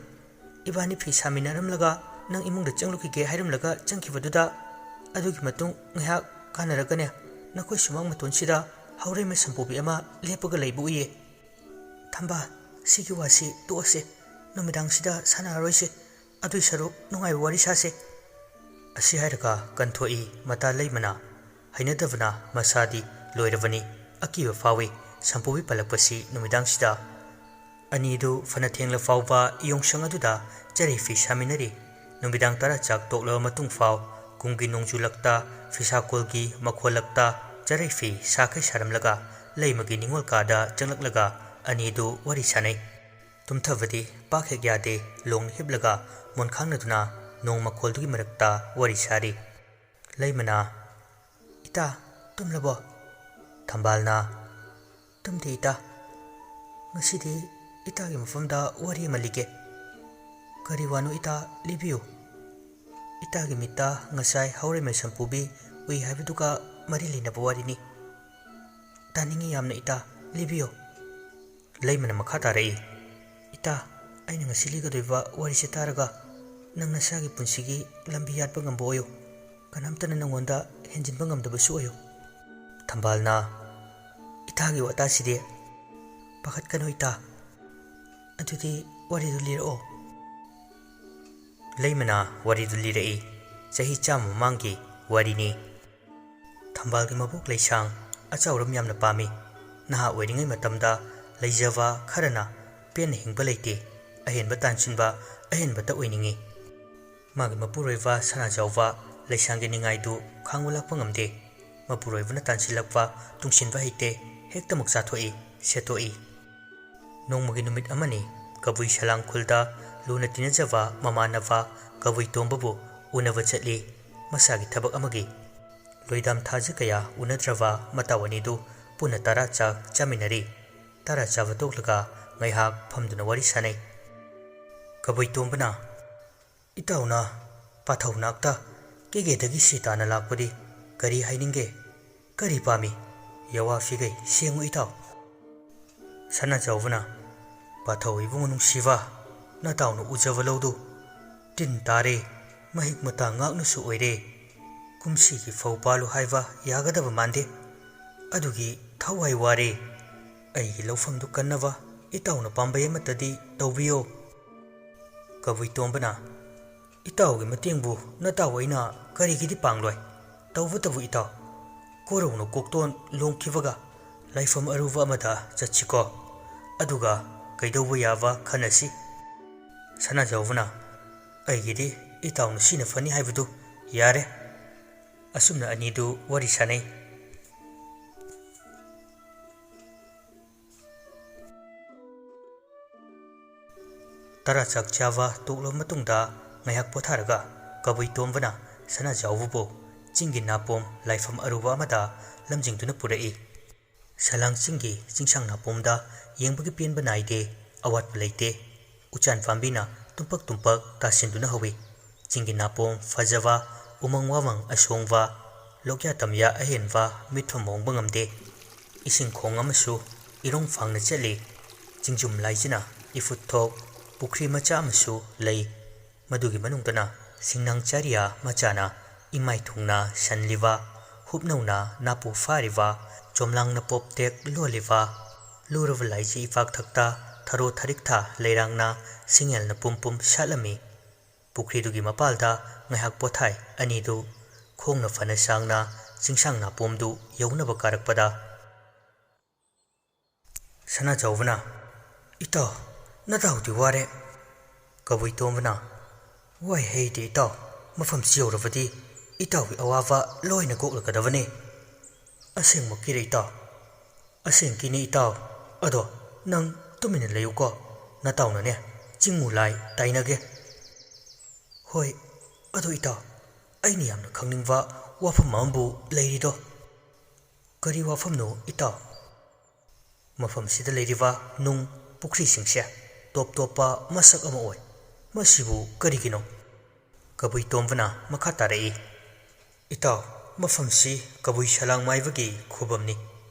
ꯏꯕꯥꯅꯤ ꯐꯤ ꯁꯥꯃꯤꯟꯅꯔꯝꯂꯒ ꯅꯪ ꯏꯃꯨꯡꯗ ꯆꯪꯂꯨꯈꯤꯒꯦ ꯍꯥꯏꯔꯝꯂꯒ ꯆꯪꯈꯤꯕꯗꯨꯗ, ꯑꯗꯨꯒꯤ ꯃꯇꯨꯡ ꯉꯥꯏꯍꯥꯛ ꯀꯥꯟꯅꯔꯒꯅꯦ, ꯅꯈꯣꯏ ꯁꯨꯃꯥꯡ ꯃꯇꯣꯟꯁꯤꯗ ꯍꯧꯔꯩꯃ ꯁꯝꯄꯨꯕꯤ ꯑꯃ ꯂꯦꯞꯄꯒ ꯂꯩꯕ ꯎꯏꯌꯦ꯫ ꯊꯝꯕꯥꯜ, ꯁꯤꯒꯤ ꯋꯥꯁꯤ ꯇꯣꯛꯑꯁꯦ꯫ ꯅꯨꯃꯤꯗꯥꯡꯁꯤꯗ ꯁꯥꯟꯅꯔꯔꯣꯏꯁꯦ꯫ ꯑꯗꯨꯏ ꯁꯔꯨꯛ ꯅꯨꯡꯉꯥꯏꯕ ꯋꯥꯔꯤ ꯁꯥꯁꯦ꯫" ꯑꯁꯤ ꯍꯥꯏꯔꯒ ꯀꯟꯊꯣꯛꯏ ꯃꯇꯥ ꯂꯩꯃꯅ꯫ ꯍꯩꯅꯗꯕꯅ ꯃꯁꯥꯗꯤ ꯂꯣꯏꯔꯕꯅꯤ꯫ ꯑꯀꯤꯕ ꯐꯥꯎꯏ ꯁꯝꯄꯨꯕꯤ ꯄꯜꯂꯛꯄꯁꯤ ꯅꯨꯃꯤꯗꯥꯡꯁꯤꯗ꯫ ꯑꯅꯤꯗꯨ ꯐꯅ ꯊꯦꯡꯂ ꯐꯥꯎꯕ ꯌꯣꯡꯁꯪ ꯑꯗꯨꯗ ꯆꯔꯩ ꯐꯤ ꯁꯥꯃꯤꯟꯅꯔꯤ꯫ ꯅꯨꯃꯤꯗꯥꯡ ꯇꯔꯥ ꯆꯥꯛ ꯇꯣꯛꯂꯕ ꯃꯇꯨꯡ ꯐꯥꯎ ꯀꯨꯝꯒꯤ ꯅꯣꯡꯖꯨꯂꯛꯇ, ꯐꯤꯁꯥꯀꯣꯜꯒꯤ ꯃꯈꯣꯜꯂꯛꯇ ꯆꯔꯩ ꯐꯤ ꯁꯥꯈꯩ ꯁꯥꯔꯝꯂꯒ ꯂꯩꯃꯒꯤ ꯅꯤꯡꯉꯣꯜ ꯀꯥꯗ ꯆꯪꯂꯛꯂꯒ ꯑꯅꯤꯗꯨ ꯋꯥꯔꯤ ꯁꯥꯅꯩ꯫ ꯇꯨꯝꯊꯕꯗꯤ ꯄꯥꯛ ꯍꯦꯛ ꯌꯥꯗꯦ꯫ ꯂꯣꯡꯅ ꯍꯤꯞꯂꯒ ꯃꯣꯟ ꯈꯥꯡꯅꯗꯨꯅ ꯅꯣꯡ ꯃꯈꯣꯜꯗꯨꯒꯤ ꯃꯔꯛꯇ ꯋꯥꯔꯤ ꯁꯥꯔꯤ꯫ ꯂꯩꯃꯅ, "ꯏꯇꯥ, ꯇꯨꯝꯂꯕꯣ?" ꯊꯝꯕꯥꯜꯅ, "ꯇꯨꯝꯗꯦ ꯏꯇꯥ꯫ ꯉꯁꯤꯗꯤ ꯏꯇꯥꯒꯤ ꯃꯐꯝꯗ ꯋꯥꯔꯤ ꯑꯃ ꯂꯤꯒꯦ꯫" "ꯀꯔꯤ ꯋꯥꯅꯣ ꯏꯇꯥ, ꯂꯤꯕꯤꯌꯨ꯫" "ꯏꯇꯥꯒꯤ ꯃꯤꯠꯇ ꯉꯁꯥꯏ ꯍꯧꯔꯩꯃ ꯁꯝꯄꯨꯕꯤ ꯎꯏ ꯍꯥꯏꯕꯗꯨꯒ ꯃꯔꯤ ꯂꯩꯅꯕ ꯋꯥꯔꯤꯅꯤ꯫" "ꯇꯥꯅꯤꯡꯉꯤ ꯌꯥꯝꯅ ꯏꯇꯥ, ꯂꯤꯕꯤꯌꯨ꯫" ꯂꯩꯃꯅ ꯃꯈꯥ ꯇꯥꯔꯛꯏ, "ꯏꯇꯥ, ꯑꯩꯅ ꯉꯁꯤ ꯂꯤꯒꯗꯣꯏꯕ ꯋꯥꯔꯤꯁꯦ ꯇꯥꯔꯒ ꯅꯪ ꯅꯁꯥꯒꯤ ꯄꯨꯟꯁꯤꯒꯤ ꯂꯝꯕꯤ ꯌꯥꯠꯄ ꯉꯝꯕ ꯑꯣꯏꯌꯨ꯫ ꯀꯅꯥꯝꯇꯅ ꯅꯪꯉꯣꯟꯗ ꯍꯦꯟꯖꯤꯟꯕ ꯉꯝꯗꯕꯁꯨ ꯑꯣꯏꯌꯨ꯫" ꯊꯝꯕꯥꯜꯅ, "ꯏꯇꯥꯒꯤ ꯋꯥꯇꯥꯁꯤꯗꯤ꯫" "ꯄꯥꯈꯠꯀꯅꯨ ꯏꯇꯥ꯫ ꯑꯗꯨꯗꯤ ꯋꯥꯔꯤꯗꯨ ꯂꯤꯔꯛꯑꯣ꯫ ꯂꯩꯃꯅ ꯋꯥꯔꯤꯗꯨ ꯂꯤꯔꯛꯏ꯫ ꯆꯍꯤ ꯆꯥꯝꯃ ꯃꯃꯥꯡꯒꯤ ꯋꯥꯔꯤꯅꯤ꯫ ꯊꯝꯕꯥꯜꯒꯤ ꯃꯕꯣꯛ ꯂꯩꯁꯥꯡ ꯑꯆꯥꯎꯔꯝ ꯌꯥꯝꯅ ꯄꯥꯝꯃꯤ꯫ ꯅꯍꯥ ꯑꯣꯏꯔꯤꯉꯩ ꯃꯇꯝꯗ ꯂꯩꯖꯕ ꯈꯔꯅ ꯄꯦꯟꯅ ꯍꯤꯡꯕ ꯂꯩꯇꯦ꯫ ꯑꯍꯦꯟꯕ ꯇꯥꯟꯁꯤꯟꯕ ꯑꯍꯦꯟꯕꯇ ꯑꯣꯏꯅꯤꯡꯏ꯫ ꯃꯥꯒꯤ ꯃꯄꯨꯔꯣꯏꯕ ꯁꯅꯥꯖꯥꯎꯕ ꯂꯩꯁꯥꯡꯒꯤ ꯅꯤꯡꯉꯥꯏꯗꯨ ꯈꯥꯡꯕ ꯂꯥꯛꯄ ꯉꯝꯗꯦ꯫ ꯃꯄꯨꯔꯣꯏꯕꯅ ꯇꯥꯟꯁꯤꯜꯂꯛꯄ ꯇꯨꯡꯁꯤꯟꯕ ꯍꯩꯇꯦ꯫ ꯍꯦꯛꯇꯃꯛ ꯆꯥꯊꯣꯛꯏ, ꯁꯦꯠꯇꯣꯛꯏ꯫ ꯅꯣꯡꯃꯒꯤ ꯅꯨꯃꯤꯠ ꯑꯃꯅꯤ꯫ ꯀꯕꯨꯏ ꯁꯂꯥꯡ ꯈꯨꯜꯗ ꯂꯨꯅ ꯇꯤꯟꯅꯖꯕ ꯃꯃꯥꯟꯅꯕ ꯀꯕꯨꯏ ꯇꯣꯝꯕꯕꯨ ꯎꯅꯕ ꯆꯠꯂꯤ꯫ ꯃꯁꯥꯒꯤ ꯊꯕꯛ ꯑꯃꯒꯤ꯫ ꯂꯣꯏꯗꯥꯝ ꯊꯥꯖ ꯀꯌꯥ ꯎꯅꯗ꯭ꯔꯕ ꯃꯇꯥꯎ ꯑꯅꯤꯗꯨ ꯄꯨꯟꯅ ꯇꯔꯥ ꯆꯥꯛ ꯆꯥꯃꯤꯟꯅꯔꯤ꯫ ꯇꯔꯥ ꯆꯥꯕ ꯇꯣꯛꯂꯒ ꯉꯥꯏꯍꯥꯛ ꯐꯝꯗꯨꯅ ꯋꯥꯔꯤ ꯁꯥꯅꯩ꯫ ꯀꯕꯨꯏ ꯇꯣꯝꯕꯅ, "ꯏꯇꯥꯎꯅ ꯄꯥꯊꯧ ꯅꯥꯛꯇ ꯀꯦꯒꯦꯗꯒꯤ ꯁꯤ ꯇꯥꯅ ꯂꯥꯛꯄꯗꯤ ꯀꯔꯤ ꯍꯥꯏꯅꯤꯡꯒꯦ? ꯀꯔꯤ ꯄꯥꯝꯃꯤ? ꯌꯥꯋꯥ ꯐꯤꯒꯩ ꯁꯦꯡꯉꯨ ꯏꯇꯥꯎ꯫" ꯁꯅꯥꯖꯥꯎꯕꯅ, "ꯄꯥꯊꯧ ꯏꯕꯨꯡꯉꯣ ꯅꯨꯡꯁꯤꯕ, ꯅꯇꯥꯎꯅ ꯎꯖꯕ ꯂꯧꯗꯨ ꯇꯤꯟ ꯇꯥꯔꯦ, ꯃꯍꯤꯛ ꯃꯇꯥ ꯉꯥꯛꯅꯁꯨ ꯑꯣꯏꯔꯦ꯫ ꯀꯨꯝꯁꯤꯒꯤ ꯐꯧ ꯄꯥꯜꯂꯨ ꯍꯥꯏꯕ ꯌꯥꯒꯗꯕ ꯃꯥꯟꯗꯦ꯫ ꯑꯗꯨꯒꯤ ꯊꯋꯥꯏ ꯋꯥꯔꯦ꯫ ꯑꯩꯒꯤ ꯂꯧꯐꯝꯗꯨ ꯀꯟꯅꯕ ꯏꯇꯥꯎꯅ ꯄꯥꯝꯕꯩ ꯑꯃꯠꯇꯗꯤ ꯇꯧꯕꯤꯌꯣ꯫" ꯀꯕꯨꯏ ꯇꯣꯝꯕꯅ, "ꯏꯇꯥꯎꯒꯤ ꯃꯇꯦꯡꯕꯨ ꯅꯇꯥꯎ ꯑꯩꯅ ꯀꯔꯤꯒꯤꯗꯤ ꯄꯥꯡꯂꯣꯏ? ꯇꯧꯕꯇꯕꯨ ꯏꯇꯥꯎ, ꯀꯣꯔꯧꯅ ꯀꯣꯛꯇꯣꯟ ꯂꯣꯡꯈꯤꯕꯒ ꯂꯥꯏꯐꯝ ꯑꯔꯨꯕ ꯑꯃꯗ ꯆꯠꯁꯤꯀꯣ꯫ ꯑꯗꯨꯒ ꯀꯩꯗꯧꯕ ꯌꯥꯕ ꯈꯟꯅꯁꯤ꯫" ꯁꯅꯥꯖꯥꯎꯕꯅ, "ꯑꯩꯒꯤꯗꯤ ꯏꯇꯥꯎꯅ ꯁꯤꯅ ꯐꯅꯤ ꯍꯥꯏꯕꯗꯨ ꯌꯥꯔꯦ꯫" ꯑꯁꯨꯝꯅ ꯑꯅꯤꯗꯨ ꯋꯥꯔꯤ ꯁꯥꯅꯩ꯫ ꯇꯔꯥ ꯆꯥꯛ ꯆꯥꯕ ꯇꯣꯛꯂꯕ ꯃꯇꯨꯡꯗ ꯉꯥꯏꯍꯥꯛ ꯄꯣꯊꯥꯔꯒ ꯀꯕꯨꯏ ꯇꯣꯝꯕꯅ ꯁꯅꯥꯖꯥꯎꯕꯕꯨ ꯆꯤꯡꯒꯤ ꯅꯥꯄꯣꯝ ꯂꯥꯏꯐꯝ ꯑꯔꯨꯕ ꯑꯃꯗ ꯂꯝꯖꯤꯡꯗꯨꯅ ꯄꯨꯔꯛꯏ꯫ ꯁꯂꯥꯡ ꯆꯤꯡꯒꯤ ꯆꯤꯡꯁꯥꯡ ꯅꯥꯄꯣꯝꯗ ꯌꯦꯡꯕꯒꯤ ꯄꯦꯟꯕ ꯅꯥꯏꯗꯦ, ꯑꯋꯥꯠꯄ ꯂꯩꯇꯦ꯫ ꯎꯆꯥꯟ ꯄꯥꯝꯕꯤꯅ ꯇꯨꯝꯄꯛ ꯇꯨꯝꯄꯛ ꯇꯥꯁꯤꯟꯗꯨꯅ ꯍꯧꯏ꯫ ꯆꯤꯡꯒꯤ ꯅꯥꯄꯣꯝ ꯐꯖꯕ, ꯎꯃꯪ ꯋꯥꯃꯪ ꯑꯁꯣꯡꯕ, ꯂꯣꯛꯌꯥ ꯇꯝꯌꯥ ꯑꯍꯦꯟꯕ ꯃꯤꯠꯐꯝ ꯍꯣꯡꯕ ꯉꯝꯗꯦ꯫ ꯏꯁꯤꯡ ꯈꯣꯡ ꯑꯃꯁꯨ ꯏꯔꯣꯡ ꯐꯥꯡꯅ ꯆꯠꯂꯤ꯫ ꯆꯤꯡꯖꯨꯝ ꯂꯥꯏꯖꯅ ꯏꯐꯨꯠ ꯊꯣꯛ ꯄꯨꯈ꯭ꯔꯤ ꯃꯆꯥ ꯑꯃꯁꯨ ꯂꯩ꯫ ꯃꯗꯨꯒꯤ ꯃꯅꯨꯡꯗꯅ ꯁꯤꯡꯅꯥꯡ ꯆꯥꯔꯤꯌꯥ ꯃꯆꯥꯅ ꯏꯃꯥꯏ ꯊꯨꯡꯅ ꯁꯟꯂꯤꯕ, ꯍꯨꯞꯅꯧꯅ ꯅꯥꯄꯨ ꯐꯥꯔꯤꯕ, ꯆꯣꯝꯂꯥꯡꯅ ꯄꯣꯞ ꯇꯦꯛ ꯂꯣꯜꯂꯤꯕ, ꯂꯨꯔꯕ ꯂꯥꯏꯖ ꯏꯄꯥꯛꯊꯛꯇ ꯊꯔꯣ ꯊꯔꯤꯛ ꯊꯥ ꯂꯩꯔꯥꯡꯅ ꯁꯤꯡꯍꯦꯜꯅ ꯄꯨꯝ ꯄꯨꯝ ꯁꯥꯠꯂꯝꯃꯤ꯫ ꯄꯨꯈ꯭ꯔꯤꯗꯨꯒꯤ ꯃꯄꯥꯜꯗ ꯉꯥꯏꯍꯥꯛ ꯄꯣꯊꯥꯏ꯫ ꯑꯅꯤꯗꯨ ꯈꯣꯡꯅ ꯐꯅ ꯁꯥꯡꯅ ꯆꯤꯡꯁꯥꯡ ꯅꯥꯄꯣꯝꯗꯨ ꯌꯧꯅꯕ ꯀꯥꯔꯛꯄꯗ, ꯁꯅꯥꯖꯥꯎꯕꯅ, "ꯏꯇꯥꯎ, ꯅꯇꯥꯎꯗꯤ ꯋꯥꯔꯦ꯫" ꯀꯕꯨꯏ ꯇꯣꯝꯕꯅ, "ꯋꯥꯏ ꯍꯩꯗꯤ ꯏꯇꯥꯎ, ꯃꯐꯝꯁꯤ ꯌꯧꯔꯕꯗꯤ ꯏꯇꯥꯎꯒꯤ ꯑꯋꯥꯕ ꯂꯣꯏꯅ ꯀꯣꯛꯂꯒꯗꯕꯅꯤ꯫" "ꯑꯁꯦꯡꯃꯛꯀꯤꯔ ꯏꯇꯥꯎ?" "ꯑꯁꯦꯡꯀꯤꯅꯤ ꯏꯇꯥꯎ꯫ ꯑꯗꯣ ꯅꯪ ꯇꯨꯃꯤꯟꯅ ꯂꯩꯌꯨꯀꯣ, ꯅꯇꯥꯎꯅꯅꯦ ꯆꯤꯡꯃꯨ ꯂꯥꯏ ꯇꯥꯏꯅꯒꯦ꯫" "ꯍꯣꯏ, ꯑꯗꯣ ꯏꯇꯥꯎ, ꯑꯩꯅ ꯌꯥꯝꯅ ꯈꯪꯅꯤꯡꯕ ꯋꯥꯐꯝ ꯑꯃꯕꯨ ꯂꯩꯔꯤꯗꯣ꯫" "ꯀꯔꯤ ꯋꯥꯐꯝꯅꯣ ꯏꯇꯥꯎ?" "ꯃꯐꯝꯁꯤꯗ ꯂꯩꯔꯤꯕ ꯅꯨꯡ, ꯄꯨꯈ꯭ꯔꯤꯁꯤꯡꯁꯦ ꯇꯣꯞ ꯇꯣꯞꯄ ꯃꯁꯛ ꯑꯃ ꯑꯣꯏ꯫ ꯃꯁꯤꯕꯨ ꯀꯔꯤꯒꯤꯅꯣ?" ꯀꯕꯨꯏ ꯇꯣꯝꯕꯅ ꯃꯈꯥ ꯇꯥꯔꯛꯏ, "ꯏꯇꯥꯎ, ꯃꯐꯝꯁꯤ ꯀꯕꯨꯏ ꯁꯂꯥꯡ ꯃꯥꯏꯕꯒꯤ ꯈꯨꯕꯝꯅꯤ꯫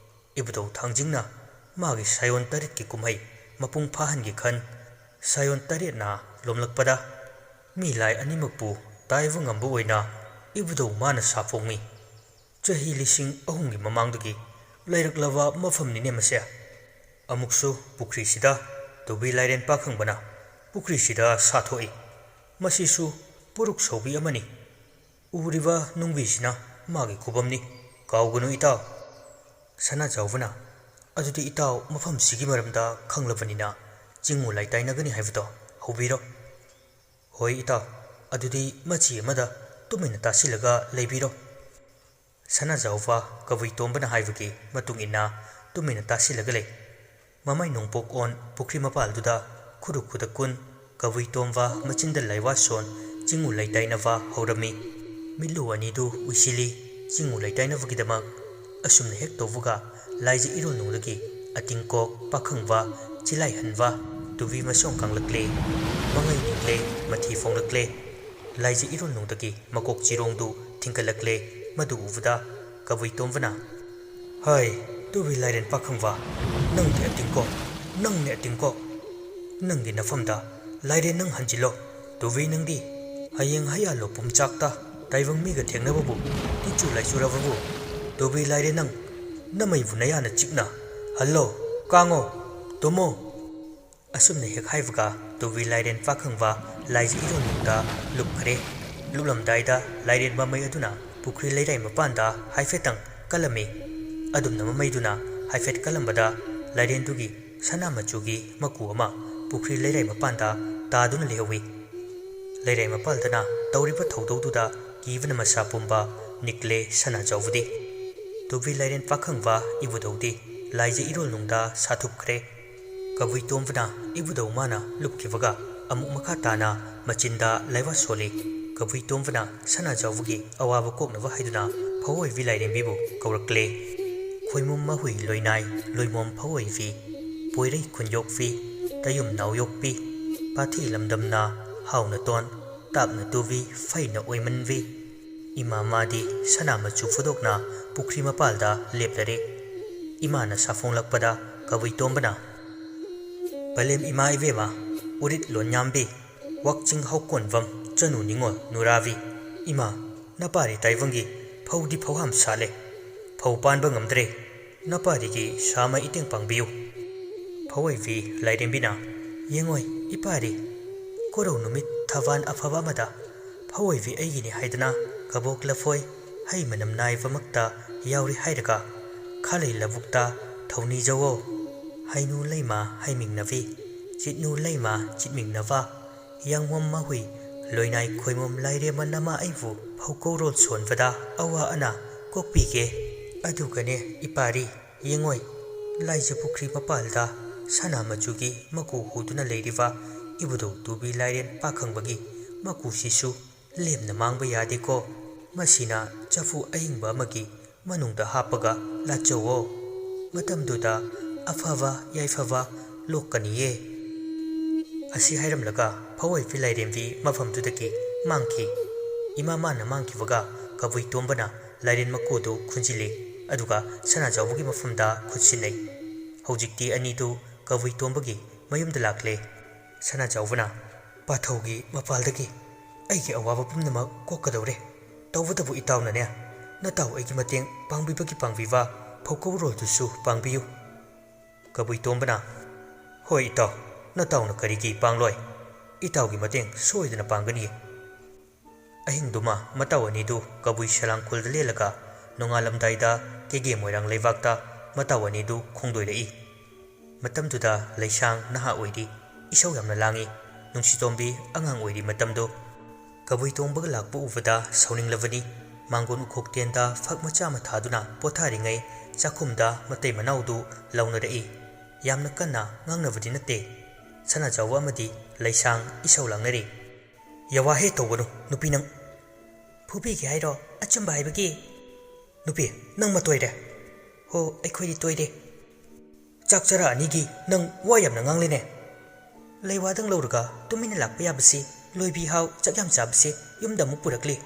ꯏꯕꯨꯙꯧ ꯊꯥꯡꯖꯤꯡꯅ ꯃꯥꯒꯤ ꯁꯥꯌꯣꯟ ꯇꯔꯦꯠꯀꯤ ꯀꯨꯝꯍꯩ ꯃꯄꯨꯡ ꯐꯥꯍꯟꯒꯦ ꯈꯟ ꯁꯥꯌꯣꯟ ꯇꯔꯦꯠꯅ ꯂꯣꯝꯂꯛꯄꯗ ꯃꯤ ꯂꯥꯏ ꯑꯅꯤꯃꯛꯄꯨ ꯇꯥꯏꯕ ꯉꯝꯕ ꯑꯣꯏꯅ ꯏꯕꯨꯙꯧ ꯃꯥꯅ ꯁꯥꯐꯣꯡꯉꯤ꯫ ꯆꯍꯤ ꯂꯤꯁꯤꯡ ꯑꯍꯨꯝꯒꯤ ꯃꯃꯥꯡꯗꯒꯤ ꯂꯩꯔꯛꯂꯕ ꯃꯐꯝꯅꯤꯅꯦ ꯃꯁꯦ꯫ ꯑꯃꯨꯛꯁꯨ ꯄꯨꯈ꯭ꯔꯤꯁꯤꯗ ꯇꯨꯕꯤ ꯂꯥꯏꯔꯦꯟ ꯄꯥꯈꯪꯕꯅ ꯄꯨꯈ꯭ꯔꯤꯁꯤꯗ ꯁꯥꯊꯣꯛꯏ꯫ ꯃꯁꯤꯁꯨ ꯄꯨꯔꯨꯛ ꯁꯧꯕꯤ ꯑꯃꯅꯤ꯫ ꯎꯔꯤꯕ ꯅꯨꯡꯕꯤꯁꯤꯅ ꯃꯥꯒꯤ ꯈꯨꯕꯝꯅꯤ꯫ ꯀꯥꯎꯒꯅꯨ ꯏꯇꯥꯎ꯫" ꯁꯅꯥꯖꯥꯎꯕꯅ, "ꯑꯗꯨꯗꯤ ꯏꯇꯥꯎ ꯃꯐꯝꯁꯤꯒꯤ ꯃꯔꯝꯗ ꯈꯪꯂꯕꯅꯤꯅ ꯆꯤꯡꯃꯨ ꯂꯥꯏ ꯇꯥꯏꯅꯒꯅꯤ ꯍꯥꯏꯕꯗꯣ ꯍꯧꯕꯤꯔꯣ꯫" "ꯍꯣꯏ ꯏꯇꯥꯎ, ꯑꯗꯨꯗꯤ ꯃꯆꯤ ꯑꯃꯗ ꯇꯨꯃꯤꯟꯅ ꯇꯥꯁꯤꯜꯂꯒ ꯂꯩꯕꯤꯔꯣ꯫" ꯁꯅꯥꯖꯥꯎꯕ ꯀꯕꯨꯏ ꯇꯣꯝꯕꯅ ꯍꯥꯏꯕꯒꯤ ꯃꯇꯨꯡ ꯏꯟꯅ ꯇꯨꯃꯤꯟꯅ ꯇꯥꯁꯤꯜꯂꯒ ꯂꯩ꯫ ꯃꯃꯥꯏ ꯅꯣꯡꯄꯣꯛ ꯑꯣꯟ ꯄꯨꯈ꯭ꯔꯤ ꯃꯄꯥꯜꯗꯨꯗ ꯈꯨꯔꯨ ꯈꯨꯗꯛ ꯀꯨꯟ, ꯀꯕꯨꯏ ꯇꯣꯝꯕ ꯃꯆꯤꯟꯗ ꯂꯥꯏꯋꯥ ꯁꯣꯟ, ꯆꯤꯡꯉꯨ ꯂꯩꯇꯥꯏꯅꯕ ꯍꯧꯔꯝꯃꯤ꯫ ꯃꯤꯠꯂꯨ ꯑꯅꯤꯗꯨ ꯎꯏꯁꯤꯜꯂꯤ꯫ ꯆꯤꯡꯉꯨ ꯂꯩꯇꯥꯏꯅꯕꯒꯤꯗꯃꯛ ꯑꯁꯨꯝꯅ ꯍꯦꯛ ꯇꯧꯕꯒ ꯂꯥꯏꯖ ꯏꯔꯣꯜꯅꯨꯡꯗꯒꯤ ꯑꯇꯤꯡꯀꯣꯛ, ꯄꯥꯈꯪꯕ, ꯆꯤꯂꯥꯏꯍꯟꯕ, ꯇꯨꯕꯤ ꯃꯁꯣꯡ ꯀꯥꯡꯂꯛꯂꯦ, ꯃꯉꯩ ꯅꯤꯛꯂꯦ, ꯃꯊꯤ ꯐꯣꯡꯂꯛꯂꯦ꯫ ꯂꯥꯏꯖ ꯏꯔꯣꯜꯅꯨꯡꯗꯒꯤ ꯃꯀꯣꯛ ꯆꯤꯔꯣꯡꯗꯨ ꯊꯤꯡꯒꯠꯂꯛꯂꯦ꯫ ꯃꯗꯨ ꯎꯕꯗ ꯀꯕꯨꯏ ꯇꯣꯝꯕꯅ, "ꯍꯩ, ꯇꯨꯕꯤ ꯂꯥꯏꯔꯦꯟ ꯄꯥꯈꯪꯕ, ꯅꯪꯗꯤ ꯑꯇꯤꯡꯀꯣ, ꯅꯪꯅꯦ ꯑꯇꯤꯡꯀꯣ꯫ ꯅꯪꯒꯤ ꯅꯐꯝꯗ ꯂꯥꯏꯔꯦꯟ ꯅꯪ ꯍꯟꯖꯤꯜꯂꯣ꯫ ꯇꯨꯕꯤ ꯅꯪꯗꯤ ꯍꯌꯦꯡ ꯍꯩꯌꯥꯜꯂꯣ ꯄꯨꯝꯆꯥꯛꯇ ꯇꯥꯏꯕꯪ ꯃꯤꯒ ꯊꯦꯡꯅꯕꯕꯨ ꯇꯤꯆꯨ ꯂꯥꯏꯆꯨꯔꯕꯕꯨ꯫ ꯇꯨꯕꯤ ꯂꯥꯏꯔꯦꯟ ꯅꯪ ꯅꯃꯩꯕꯨ ꯅꯌꯥꯅ ꯆꯤꯛꯅ ꯍꯜꯂꯣ, ꯀꯥꯡꯉꯣ, ꯇꯨꯝꯃꯣ꯫" ꯑꯁꯨꯝꯅ ꯍꯦꯛ ꯍꯥꯏꯕꯒ ꯇꯨꯕꯤ ꯂꯥꯏꯔꯦꯟ ꯄꯥꯈꯪꯕ ꯂꯥꯏꯖ ꯏꯔꯣꯜꯅꯨꯡꯗ ꯂꯨꯞꯈ꯭ꯔꯦ꯫ ꯂꯨꯞꯂꯝꯗꯥꯏꯗ ꯂꯥꯏꯔꯦꯟ ꯃꯃꯩ ꯑꯗꯨꯅ ꯄꯨꯈ꯭ꯔꯤ ꯂꯩꯔꯥꯏ ꯃꯄꯥꯟꯗ ꯍꯥꯏꯐꯦꯠꯇꯪ ꯀꯜꯂꯝꯃꯤ꯫ ꯑꯗꯨꯝꯅ ꯃꯃꯩꯗꯨꯅ ꯍꯥꯏꯐꯦꯠ ꯀꯜꯂꯝꯕꯗ ꯂꯥꯏꯔꯦꯟꯗꯨꯒꯤ ꯁꯅꯥ ꯃꯆꯨꯒꯤ ꯃꯀꯨ ꯑꯃ ꯄꯨꯈ꯭ꯔꯤ ꯂꯩꯔꯥꯏ ꯃꯄꯥꯟꯗ ꯇꯥꯗꯨꯅ ꯂꯩꯍꯧꯋꯤ꯫ ꯂꯩꯔꯥꯏ ꯃꯄꯥꯜꯗꯅ ꯇꯧꯔꯤꯕ ꯊꯧꯗꯧꯗꯨꯗ ꯀꯤꯕꯅ ꯃꯁꯥ ꯄꯨꯝꯕ ꯅꯤꯛꯂꯦ ꯁꯅꯥꯖꯥꯎꯕꯗꯤ꯫ ꯇꯨꯕꯤ ꯂꯥꯏꯔꯦꯟ ꯄꯥꯈꯪꯕ ꯏꯕꯨꯙꯧꯗꯤ ꯂꯥꯏꯖ ꯏꯔꯣꯜꯅꯨꯡꯗ ꯁꯥꯊꯨꯞꯈ꯭ꯔꯦ꯫ ꯀꯕꯨꯏ ꯇꯣꯝꯕꯅ ꯏꯕꯨꯙꯧ ꯃꯥꯅ ꯂꯨꯞꯈꯤꯕꯒ ꯑꯃꯨꯛ ꯃꯈꯥ ꯇꯥꯅ ꯃꯆꯤꯟꯗ ꯂꯥꯏꯋꯥ ꯁꯣꯜꯂꯤ꯫ ꯀꯕꯨꯏ ꯇꯣꯝꯕꯅ ꯁꯅꯥꯖꯥꯎꯕꯒꯤ ꯑꯋꯥꯕ ꯀꯣꯛꯅꯕ ꯍꯥꯏꯗꯨꯅ ꯐꯧꯑꯣꯏꯕꯤ ꯂꯥꯏꯔꯦꯝꯕꯤꯕꯨ ꯀꯧꯔꯛꯂꯦ꯫ ꯈꯣꯏꯃꯨꯝ ꯃꯍꯨꯏ ꯂꯣꯏꯅꯥꯏ ꯂꯣꯏꯃꯣꯝ ꯐꯧꯑꯣꯏꯕꯤ, ꯄꯣꯏꯔꯩ ꯈꯨꯟꯌꯣꯛꯄꯤ, ꯇꯌꯨꯝ ꯅꯥꯎꯌꯣꯛꯄꯤ, ꯄꯥꯊꯤ ꯂꯝꯗꯝꯅ ꯍꯥꯎꯅ ꯇꯣꯟ, ꯇꯥꯞꯅ ꯇꯨꯕꯤ ꯐꯩꯅ ꯑꯣꯏꯃꯟꯕꯤ꯫ ꯏꯃꯥ ꯃꯥꯗꯤ ꯁꯅꯥ ꯃꯆꯨ ꯐꯨꯗꯣꯛꯅ ꯄꯨꯈ꯭ꯔꯤ ꯃꯄꯥꯜꯗ ꯂꯦꯞꯂꯔꯦ꯫ ꯏꯃꯥꯅ ꯁꯥꯐꯣꯡꯂꯛꯄꯗ ꯀꯕꯨꯏ ꯇꯣꯝꯕꯅ, "ꯄꯂꯦꯝ ꯏꯃꯥ ꯏꯕꯦꯝꯃ, ꯎꯔꯤꯠ ꯂꯣꯟꯌꯥꯝꯕꯤ, ꯋꯥꯛꯆꯤꯡ ꯍꯧꯀꯣꯟꯕꯝ ꯆꯅꯨ ꯅꯤꯉꯣꯜ ꯅꯨꯔꯥꯕꯤ, ꯏꯃꯥ, ꯅꯄꯥꯔꯤ ꯇꯥꯏꯕꯪꯒꯤ ꯐꯧꯗꯤ ꯐꯧꯍꯥꯝ ꯁꯥꯠꯂꯦ, ꯐꯧ ꯄꯥꯟꯕ ꯉꯝꯗ꯭ꯔꯦ, ꯅꯄꯥꯔꯤꯒꯤ ꯁꯥꯃ ꯏꯇꯦꯡ ꯄꯥꯡꯕꯤꯌꯨ꯫" ꯐꯧꯑꯣꯏꯕꯤ ꯂꯥꯏꯔꯦꯝꯕꯤꯅ, "ꯌꯦꯡꯉꯣꯏ ꯏꯄꯥꯔꯤ, ꯀꯣꯔꯧ ꯅꯨꯃꯤꯠ ꯊꯕꯥꯟ ꯑꯐꯕ ꯑꯃꯗ ꯐꯧꯑꯣꯏꯕꯤ ꯑꯩꯒꯤꯅꯤ ꯍꯥꯏꯗꯅ ꯀꯕꯣꯛ ꯂꯐꯣꯏ ꯍꯩ ꯃꯅꯝ ꯅꯥꯏꯕꯃꯛꯇ ꯌꯥꯎꯔꯤ ꯍꯥꯏꯔꯒ ꯈꯥꯂꯩ ꯂꯧꯕꯨꯛꯇ ꯊꯧꯅꯤꯖꯧꯑꯣ꯫ ꯍꯩꯅꯨ ꯂꯩꯃ ꯍꯩꯃꯤꯡꯅꯕꯤ, ꯆꯤꯠꯅꯨ ꯂꯩꯃ ꯆꯤꯠꯃꯤꯡꯅꯕ, ꯌꯥꯡꯃꯣꯝ ꯃꯍꯨꯏ ꯂꯣꯏꯅꯥꯏ ꯈꯣꯏꯃꯣꯝ ꯂꯥꯏꯔꯦꯝꯃ ꯅꯃ ꯑꯩꯕꯨ ꯐꯧꯀꯧꯔꯣꯜ ꯁꯣꯟꯕꯗ ꯑꯋꯥ ꯑꯅꯥ ꯀꯣꯛꯄꯤꯒꯦ꯫ ꯑꯗꯨꯒꯅꯦ ꯏꯄꯥꯔꯤ, ꯌꯦꯡꯉꯣꯏ, ꯂꯥꯏꯖ ꯄꯨꯈ꯭ꯔꯤ ꯃꯄꯥꯜꯗ ꯁꯅꯥ ꯃꯆꯨꯒꯤ ꯃꯀꯨ ꯍꯨꯗꯨꯅ ꯂꯩꯔꯤꯕ ꯏꯕꯨꯙꯧ ꯇꯨꯕꯤ ꯂꯥꯏꯔꯦꯟ ꯄꯥꯈꯪꯕꯒꯤ ꯃꯀꯨꯁꯤꯁꯨ ꯂꯦꯝꯅ ꯃꯥꯡꯕ ꯌꯥꯗꯦꯀꯣ꯫ ꯃꯁꯤꯅ ꯆꯐꯨ ꯑꯍꯤꯡꯕ ꯑꯃꯒꯤ ꯃꯅꯨꯡꯗ ꯍꯥꯞꯄꯒ ꯂꯥꯠꯆꯧꯑꯣ꯫ ꯃꯇꯝꯗꯨꯗ ꯑꯐꯕ ꯌꯥꯏꯐꯕ ꯂꯣꯛꯀꯅꯤꯌꯦ꯫" ꯑꯁꯤ ꯍꯥꯏꯔꯝꯂꯒ ꯐꯧꯑꯣꯏꯕꯤ ꯂꯥꯏꯔꯦꯝꯕꯤ ꯃꯐꯝꯗꯨꯗꯒꯤ ꯃꯥꯡꯈꯤ꯫ ꯏꯃꯥ ꯃꯥꯅ ꯃꯥꯡꯈꯤꯕꯒ ꯀꯕꯨꯏ ꯇꯣꯝꯕꯅ ꯂꯥꯏꯔꯦꯟ ꯃꯀꯨꯗꯨ ꯈꯨꯟꯖꯤꯜꯂꯤ꯫ ꯑꯗꯨꯒ ꯁꯅꯥꯖꯥꯎꯕꯒꯤ ꯃꯐꯝꯗ ꯈꯨꯠ ꯁꯤꯟꯅꯩ꯫ ꯍꯧꯖꯤꯛꯇꯤ ꯑꯅꯤꯗꯨ ꯀꯕꯨꯏ ꯇꯣꯝꯕꯒꯤ ꯃꯌꯨꯝꯗ ꯂꯥꯛꯂꯦ꯫ ꯁꯅꯥꯖꯥꯎꯕꯅ, "ꯄꯥꯊꯧꯒꯤ ꯃꯄꯥꯜꯗꯒꯤ ꯑꯩꯒꯤ ꯑꯋꯥꯕ ꯄꯨꯝꯅꯃꯛ ꯀꯣꯛꯀꯗꯧꯔꯦ꯫ ꯇꯧꯕꯇꯕꯨ ꯏꯇꯥꯎꯅꯅꯦ, ꯅꯇꯥꯎ ꯑꯩꯒꯤ ꯃꯇꯦꯡ ꯄꯥꯡꯕꯤꯕꯒꯤ ꯄꯥꯡꯕꯤꯕ, ꯐꯧꯀꯧꯔꯣꯜꯗꯨꯁꯨ ꯄꯥꯡꯕꯤꯌꯨ꯫" ꯀꯕꯨꯏ ꯇꯣꯝꯕꯅ, "ꯍꯣꯏ ꯏꯇꯥꯎ, "ꯅꯇꯥꯎꯅ ꯀꯔꯤꯒꯤ ꯄꯥꯡꯂꯣꯏ? ꯏꯇꯥꯎꯒꯤ ꯃꯇꯦꯡ ꯁꯣꯏꯗꯅ ꯄꯥꯡꯒꯅꯤ꯫" ꯑꯍꯤꯡꯗꯨꯃ ꯃꯇꯥꯎ ꯑꯅꯤꯗꯨ ꯀꯕꯨꯏ ꯁꯂꯥꯡꯈꯣꯜꯗ ꯂꯦꯜꯂꯒ, ꯅꯣꯡꯉꯥꯜꯂꯝꯗꯥꯏꯗ ꯀꯦꯒꯦ ꯃꯣꯏꯔꯥꯡ ꯂꯩꯕꯥꯛꯇ ꯃꯇꯥꯎ ꯑꯅꯤꯗꯨ ꯈꯣꯡꯗꯣꯏꯔꯛꯏ꯫ ꯃꯇꯝꯗꯨꯗ ꯂꯩꯁꯥꯡ ꯅꯍꯥ ꯑꯣꯏꯔꯤ, ꯏꯁꯧ ꯌꯥꯝꯅ ꯂꯥꯡꯏ꯫ ꯅꯨꯡꯁꯤꯇꯣꯝꯕꯤ ꯑꯉꯥꯡ ꯑꯣꯏꯔꯤ ꯃꯇꯝꯗꯨ꯫ ꯀꯕꯨꯏ ꯇꯣꯝꯕꯒ ꯂꯥꯛꯄ ꯎꯕꯗ ꯁꯥꯎꯅꯤꯡꯂꯕꯅꯤ꯫ ꯃꯥꯡꯒꯣꯟ ꯎꯈꯣꯛꯇꯦꯟꯗ ꯐꯛ ꯃꯆꯥ ꯑꯃ ꯊꯥꯗꯨꯅ ꯄꯣꯊꯥꯔꯤꯉꯩ ꯆꯥꯛꯈꯨꯝꯗ ꯃꯇꯩ ꯃꯅꯥꯎꯗꯨ ꯂꯥꯎꯅꯔꯛꯏ꯫ ꯌꯥꯝꯅ ꯀꯟꯅ ꯉꯥꯡꯅꯕꯗꯤ ꯅꯠꯇꯦ꯫ ꯁꯅꯥꯖꯥꯎꯕ ꯑꯃꯗꯤ ꯂꯩꯁꯥꯡ ꯏꯁꯧ ꯂꯥꯡꯅꯔꯤ꯫ "ꯌꯥꯋꯥꯍꯦ ꯇꯧꯒꯅꯨ, ꯅꯨꯄꯤ ꯅꯪ!" "ꯐꯨꯕꯤꯒꯦ ꯍꯥꯏꯔꯣ? ꯑꯆꯨꯝꯕ ꯍꯥꯏꯕꯒꯤ?" "ꯅꯨꯄꯤ, ꯅꯪ ꯃꯇꯣꯏꯔꯦ!" "ꯍꯣ, ꯑꯩꯈꯣꯏꯗꯤ ꯇꯣꯏꯔꯦ꯫" "ꯆꯥꯛ ꯆꯔꯥ ꯑꯅꯤꯒꯤ ꯅꯪ ꯋꯥ ꯌꯥꯝꯅ ꯉꯥꯡꯂꯦꯅꯦ!" "ꯂꯩꯋꯥꯗꯪ ꯂꯧꯔꯒ ꯇꯨꯃꯤꯟꯅ ꯂꯥꯛꯄ ꯌꯥꯕꯁꯤ, ꯂꯣꯏꯕꯤ ꯍꯥꯎ ꯆꯥꯛ ꯌꯥꯝ ꯆꯥꯕꯁꯤ ꯌꯨꯝꯗ ꯑꯃꯨꯛ ꯄꯨꯔꯛꯂꯤ꯫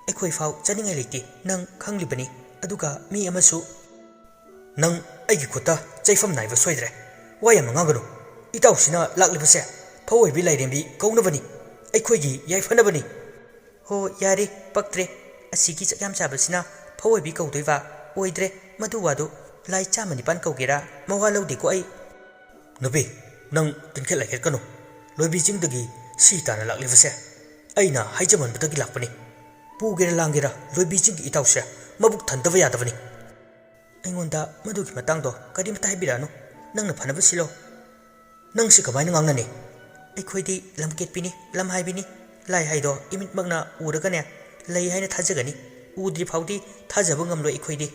ꯑꯩꯈꯣꯏ ꯐꯥꯎ ꯆꯥꯅꯤꯡꯉꯥꯏ ꯂꯩꯇꯦ, ꯅꯪ ꯈꯪꯂꯤꯕꯅꯤ꯫ ꯑꯗꯨꯒ ꯃꯤ ꯑꯃꯁꯨ..." "ꯅꯪ ꯑꯩꯒꯤ ꯈꯨꯠꯇ ꯆꯩꯐꯝ ꯅꯥꯏꯕ ꯁꯣꯏꯗ꯭ꯔꯦ꯫ ꯋꯥ ꯌꯥꯝꯅ ꯉꯥꯡꯒꯅꯨ꯫ ꯏꯇꯥꯎꯁꯤꯅ ꯂꯥꯛꯂꯤꯕꯁꯦ ꯐꯧ ꯑꯣꯏꯕꯤ ꯂꯥꯏꯔꯦꯝꯕꯤ ꯀꯧꯅꯕꯅꯤ, ꯑꯩꯈꯣꯏꯒꯤ ꯌꯥꯏꯐꯅꯕꯅꯤ꯫" "ꯍꯣ, ꯌꯥꯔꯦ, ꯄꯛꯇ꯭ꯔꯦ꯫ ꯑꯁꯤꯒꯤ ꯆꯥꯛ ꯌꯥꯝ ꯆꯥꯕꯁꯤꯅ ꯐꯧ ꯑꯣꯏꯕꯤ ꯀꯧꯗꯣꯏꯕ? ꯑꯣꯏꯗ꯭ꯔꯦ, ꯃꯗꯨ ꯋꯥꯗꯨ꯫ ꯂꯥꯏ ꯆꯥꯝꯃ ꯅꯤꯄꯥꯟ ꯀꯧꯒꯦꯔꯥ, ꯃꯋꯥ ꯂꯧꯗꯦꯀꯣ ꯑꯩ꯫" "ꯅꯨꯄꯤ, ꯅꯪ ꯇꯤꯟꯈꯦꯠ ꯂꯥꯏꯈꯦꯠꯀꯅꯨ꯫ ꯂꯣꯏꯕꯤ ꯆꯤꯡꯗꯒꯤ ꯁꯤ ꯇꯥꯟꯅ ꯂꯥꯛꯂꯤꯕꯁꯦ ꯑꯩꯅ ꯍꯥꯏꯖꯃꯟꯕꯗꯒꯤ ꯂꯥꯛꯄꯅꯤ꯫ ꯄꯨꯒꯦꯔꯥ ꯂꯥꯡꯒꯦꯔꯥ, ꯂꯣꯏꯕꯤ ꯆꯤꯡꯒꯤ ꯏꯇꯥꯎꯁꯦ ꯃꯕꯨꯛ ꯊꯟꯗꯕ ꯌꯥꯗꯕꯅꯤ꯫" "ꯑꯩꯉꯣꯟꯗ ꯃꯗꯨꯒꯤ ꯃꯇꯥꯡꯗꯣ ꯀꯔꯤꯃꯇ ꯍꯥꯏꯕꯤꯔꯛꯑꯅꯨ꯫ ꯅꯪꯅ ꯐꯅꯕ ꯁꯤꯜꯂꯣ꯫" "ꯅꯪꯁꯤ ꯀꯃꯥꯏꯅ ꯉꯥꯡꯅꯅꯤ?" "ꯑꯩꯈꯣꯏꯗꯤ ꯂꯝꯀꯦꯠꯄꯤꯅꯤ, ꯂꯝ ꯍꯥꯏꯕꯤꯅꯤ꯫ ꯂꯥꯏ ꯍꯥꯏꯗꯣ ꯏꯃꯤꯠꯃꯛꯅ ꯎꯔꯒꯅꯦ ꯂꯩ ꯍꯥꯏꯅ ꯊꯥꯖꯒꯅꯤ꯫ ꯎꯗ꯭ꯔꯤ ꯐꯥꯎꯗꯤ ꯊꯥꯖꯕ ꯉꯝꯂꯣꯏ ꯑꯩꯈꯣꯏꯗꯤ꯫"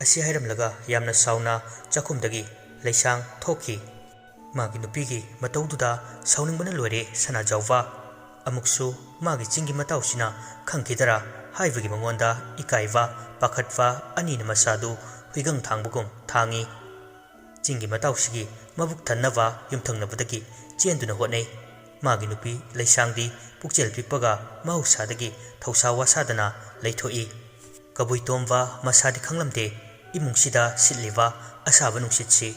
ꯑꯁꯤ ꯍꯥꯏꯔꯝꯂꯒ ꯌꯥꯝꯅ ꯁꯥꯎꯅ ꯆꯥꯛꯈꯨꯝꯗꯒꯤ ꯂꯩꯁꯥꯡ ꯊꯣꯛꯈꯤ꯫ ꯃꯥꯒꯤ ꯅꯨꯄꯤꯒꯤ ꯃꯇꯧꯗꯨꯗ ꯁꯥꯎꯅꯤꯡꯕꯅ ꯂꯣꯏꯔꯦ ꯁꯅꯥꯖꯥꯎꯕ꯫ ꯑꯃꯨꯛꯁꯨ ꯃꯥꯒꯤ ꯆꯤꯡꯒꯤ ꯃꯇꯥꯎꯁꯤꯅ ꯈꯪꯈꯤꯗꯔꯥ ꯍꯥꯏꯕꯒꯤ ꯃꯉꯣꯟꯗ ꯏꯀꯥꯏꯕ, ꯄꯥꯈꯠꯄ ꯑꯅꯤꯅ ꯃꯁꯥꯗꯨ ꯍꯨꯏꯒꯪ ꯊꯥꯡꯕꯒꯨꯝ ꯊꯥꯡꯉꯤ꯫ ꯆꯤꯡꯒꯤ ꯃꯇꯥꯎꯁꯤꯒꯤ ꯃꯕꯨꯛ ꯊꯟꯅꯕ ꯌꯨꯝꯊꯪꯅꯕꯗꯒꯤ ꯆꯦꯟꯗꯨꯅ ꯍꯣꯠꯅꯩ꯫ ꯃꯥꯒꯤ ꯅꯨꯄꯤ ꯂꯩꯁꯥꯡꯗꯤ ꯄꯨꯛꯆꯦꯜ ꯄꯤꯛꯄꯒ ꯃꯍꯧꯁꯥꯗꯒꯤ ꯊꯧꯁꯥ ꯋꯥꯁꯥꯗꯅ ꯂꯩꯊꯣꯛꯏ꯫ ꯀꯕꯨꯏ ꯇꯣꯝꯕ ꯃꯁꯥꯗꯤ ꯈꯪꯂꯝꯗꯦ, ꯏꯃꯨꯡꯁꯤꯗ ꯁꯤꯠꯂꯤꯕ ꯑꯁꯥꯕ ꯅꯨꯡꯁꯤꯠꯁꯤ